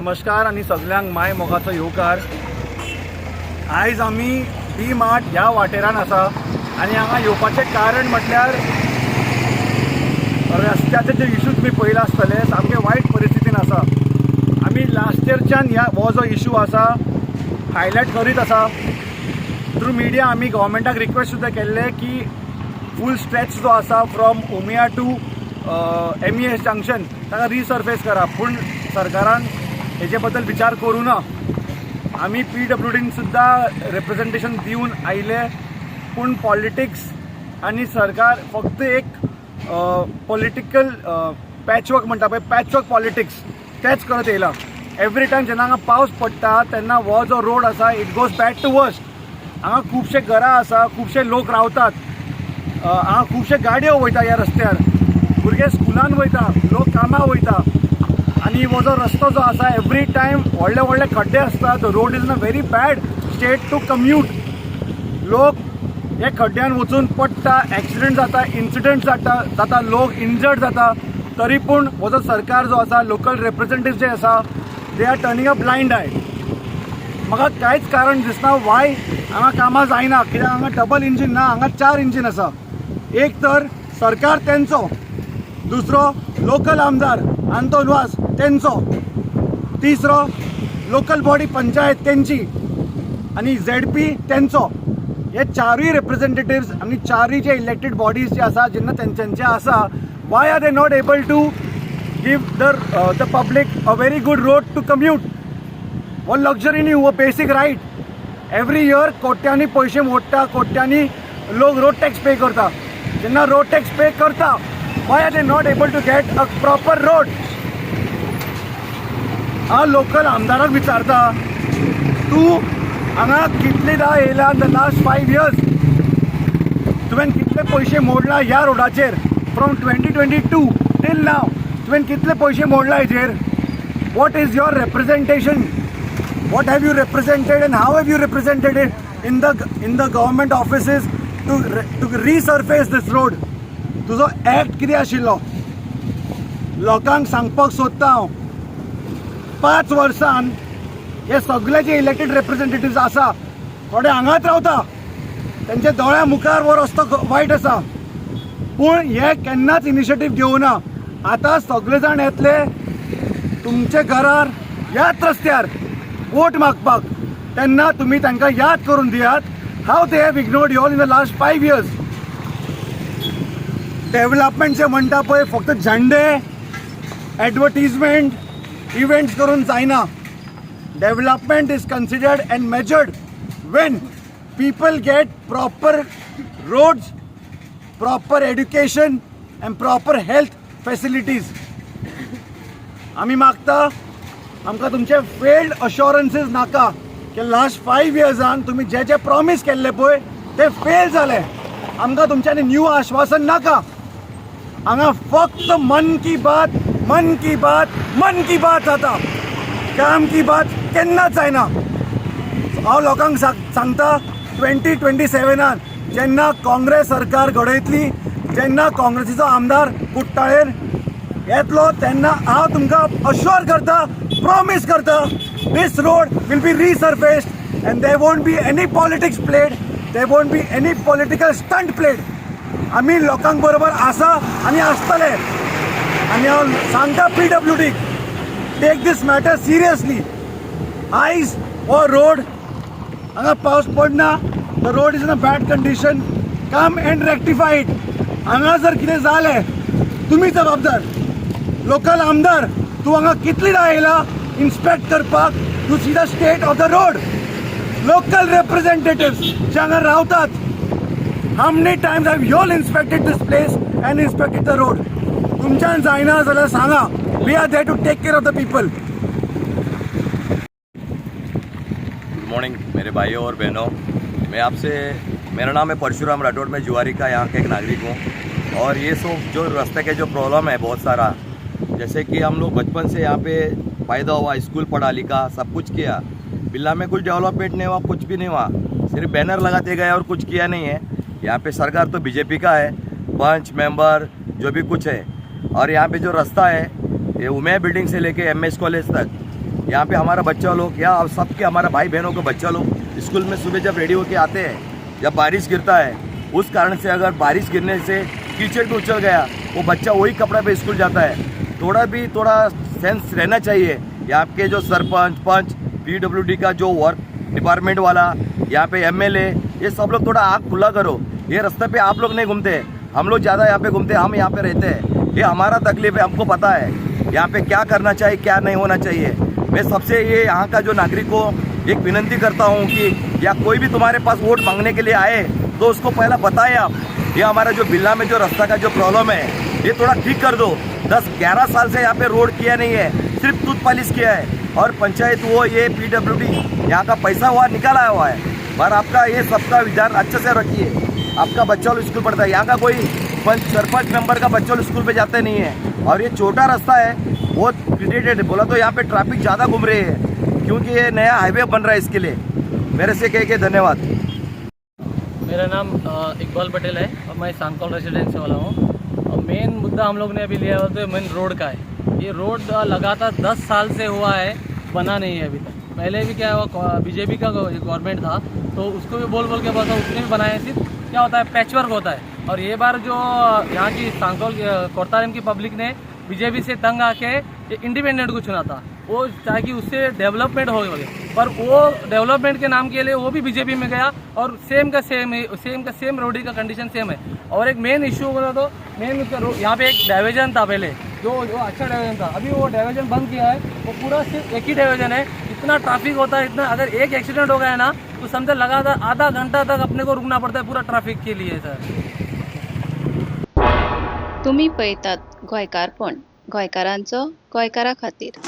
नमस्कार आनी सगल्यांक माय मोगाचो येवकार. आयज आमी डी मार्ट ह्या वाटेरान आसा आनी हांगा येवपाचें कारण म्हटल्यार रस्त्याचे जे इशू तुमी पळयला आसतले, सामके वायट परिस्थितीन आसा. आमी लास्ट इयरच्यान ह्या हो जो इशू आसा हायलायट करीत आसा. थ्रू मिडिया आमी गव्हर्मेंटाक रिक्वेस्ट सुद्दां केल्ले की फूल स्ट्रेच जो आसा from Umiya to MES junction ताका रिसर्फेस करा, पूण सरकारान हेजे बद्दल विचार करूं ना. आमी पीडब्ल्यूडीन सुद्दां रिप्रेझेंटेशन दिवन आयले, पूण पॉलिटिक्स आनी सरकार फक्त एक पॉलिटिकल पॅचवर्क म्हणटा पळय, पॅचवर्क पॉलिटिक्स तेच करत येयला. एवरी टायम जेन्ना हांगा पावस पडटा तेन्ना हो जो रोड आसा, it goes bad to worst. हांगा खुबशे घरां आसा, खुबशे लोक रावतात, हांगा खुबशे गाडयो वयता ह्या रस्त्यार, भुरगे स्कुलान वयता, लोक कामाक वयता आनी हो जो रस्तो जो आसा, एवरी टायम व्हडले व्हडले खड्डे आसतात. The road is in a very bad state to commute. लोक हे खड्ड्यान वचून पडटा, एक्सिडंट जाता, इन्सिडंट जाता, लोक इंजर्ड जाता. तरी पूण हो जो सरकार जो आसा, लोकल रिप्रेझेंटेटिव्ह जे आसा, they are turning a blind eye. म्हाका कांयच कारण दिसना वाय हांगा कामां जायना, कित्याक हांगा डबल इंजीन ना, हांगा चार इंजीन आसा. एक तर सरकार तेंचो, दुसरो लोकल आमदार आंतोन वास तेंचो, तिसरो लोकल बॉडी पंचायत तेंची आनी झेडपी तेंचो. हे चारूय रिप्रेझेंटेटिव्स आनी चारूय जे इलेक्टेड बॉडीज जे आसा, जेन्ना तेंच्यांचे आसा, why are they not able to give the public a very good road to commute? हो लक्झरी न्ही, हो बेसीक रायट. एवरी इयर कोट्यांनी पयशे मोडटा, कोट्यांनी लोक रोड टॅक्स पे करता. जेन्ना रोड टॅक्स पे करता, why are they not able to get a proper road? हांव लोकल आमदाराक विचारता, तूं हांगा कितलेदा येयला the last 5 years? तुवें कितले पयशे मोडला ह्या रोडाचेर? From 2022 till now तुवें कितले पयशे मोडला हेजेर? What is your representation? What have you represented and how have you represented it in the government offices to resurface this road? तुजो एक्ट कितें आशिल्लो? लोकांक सांगपाक सोदता हांव, 5 वर्सान हे सगळे जे इलेक्टेड रिप्रेझेंटेटिव्ह आसा, थोडे हांगाच रावता, तेंच्या दोळ्या मुखार हो रस्तो वायट आसा, पूण हे केन्नाच इनिशिएटीव घेवना. आतां सगळे जाण येतले तुमचे घरार ह्याच रस्त्यार वोट मागपाक, तेन्ना तुमी तांकां याद करून दियात how they have ignored you all in the last 5 years. Development जे म्हणटा पळय, फक्त झेंडे, ॲडवर्टीजमेंट, इव्हेंट्स करून जायना. Development is considered and measured when people get proper roads, proper education and proper health facilities. आमी मागता, आमकां तुमचे फेल्ड अश्योरन्सीस नाका की लास्ट 5 इयर्सान तुमी जे जे प्रॉमीस केल्ले पळय ते फेल जाले. आमकां तुमच्यांनी न्यू आश्वासन नाका. हांगा फक्त मन की बात, मन की बात, मन की बात जाता, काम की बात केन्नाच जायना. हांव लोकांक सांगता, 2027नान जेन्ना काँग्रेस सरकार घडयतली, जेन्ना काँग्रेसीचो आमदार कुट्टाळेर येतलो, तेन्ना हांव तुमकां अश्योर करता, प्रॉमीस करता, this road will be resurfaced and there won't be any politics played, there won't be any political stunt played. आमी लोकांक बरोबर आसा आनी आसतले. आनी हांव सांगता PWD, take this matter seriously. आयज हो रोड, हांगा पावस पडना, the road is in a bad condition. Come and rectify it. हांगा जर कितें जालें, तुमी जबाबदार. लोकल आमदार, तूं हांगा कितलेदा येयला इन्स्पेक्ट करपाक to see the state of the road? Local representative जे हांगा रावतात, how many times have you all inspected this place and inspected the road? तुमच्यान जायना जाल्यार सांगा. We are there to take care of the people. Good morning मेरे भाइयों और बहनों. मैं आपसे, मेरा नाम है परशुराम राठौड़, मैं जुआरी का यहाँ का एक नागरिक हूँ. और ये सब जो रास्ते के जो प्रॉब्लम है बहुत सारा, जैसे कि हम लोग बचपन से यहाँ पे पैदा हुआ, स्कूल पढ़ा लिखा, सब कुछ किया, बिल्ला में कुछ डेवलपमेंट नहीं हुआ, कुछ भी नहीं हुआ. सिर्फ बैनर लगाते गए और कुछ किया नहीं है. यहाँ पे सरकार तो बीजेपी का है, पंच, मेंबर, जो भी कुछ है. और यहाँ पे जो रास्ता है, ये उमिया बिल्डिंग से लेके एमएस कॉलेज तक, यहाँ पे हमारा बच्चा लोग या सबके हमारा भाई बहनों के बच्चा लोग स्कूल में सुबह जब रेडी होके आते हैं, जब बारिश गिरता है, उस कारण से अगर बारिश गिरने से कीचड़ भी उछल गया, वो बच्चा वही कपड़ा पे स्कूल जाता है। थोड़ा भी थोड़ा सेंस रहना चाहिए यहाँ के जो सरपंच, पंच, पीडब्ल्यूडी का जो वर्क डिपार्टमेंट वाला, यहाँ पे एमएलए, ये सब लोग थोड़ा आँख खुला करो। ये रास्ते पे आप लोग नहीं घूमते, हम लोग ज़्यादा यहाँ पे घूमते हैं, हम यहाँ पे रहते हैं। ये हमारा तकलीफ है, हमको पता है यहाँ पे क्या करना चाहिए, क्या नहीं होना चाहिए। मैं सबसे ये यहाँ का जो नागरिक को एक विनंती करता हूँ कि या कोई भी तुम्हारे पास वोट मांगने के लिए आए तो उसको पहला बताएं आप, ये हमारा जो बिल्ला में जो रास्ता का जो प्रॉब्लम है, ये थोड़ा ठीक कर दो। 10-11 साल से यहाँ पे रोड किया नहीं है, सिर्फ तूत पालिश किया है और पंचायत वो ये पीडब्ल्यूडी यहाँ का पैसा हुआ निकाला हुआ है। पर आपका ये सबका विचार अच्छे से रखिए। आपका बच्चा लोग स्कूल पढ़ता है, यहाँ का कोई पंच सरपंच मेंबर का बच्चा लोग स्कूल पे जाते नहीं है। और ये छोटा रास्ता है, बहुत क्रिएटेड है बोला तो यहाँ पे ट्रैफिक ज़्यादा घूम रही है, क्योंकि ये नया हाईवे बन रहा है। इसके लिए मेरे से कह के धन्यवाद। मेरा नाम इकबाल पटेल है और मैं सांकॉल रेसिडेंसी वाला हूँ। और मेन मुद्दा हम लोग ने अभी लिया हुआ तो मेन रोड का है। ये रोड लगातार 10 साल से हुआ है, बना नहीं है अभी तक। पहले भी क्या हुआ, बीजेपी का गवर्नमेंट था तो उसको भी बोल बोल के बस उसने भी बनाया। सिर्फ क्या होता है, पैचवर्क होता है। और ये बार जो यहाँ की सांकॉल कोर्तारेम की पब्लिक ने बीजेपी से तंग आके इंडिपेंडेंट को चुना था, वो ताकि उससे डेवलपमेंट हो गए, पर वो डेवलपमेंट के नाम के लिए वो भी बीजेपी में गया और सेम का सेम है, सेम का सेम रोडी का कंडीशन सेम है। और एक मेन इशू बोला तो मेन उसका यहाँ पे एक डाइवर्जन था पहले, जो जो अच्छा डाइवर्जन था, अभी वो डाइवर्जन बंद किया है। वो पूरा सिर्फ एक ही डाइवर्जन है। इतना ट्रैफिक होता है, इतना, अगर एक एक्सीडेंट हो गया ना तो समझे लगातार आधा घंटा तक अपने को रुकना पड़ता है पूरा ट्रैफिक के लिए सर। तुमी पळयतात गोंयकारपण, गोंयकारांचो गोंयकारा खातीर।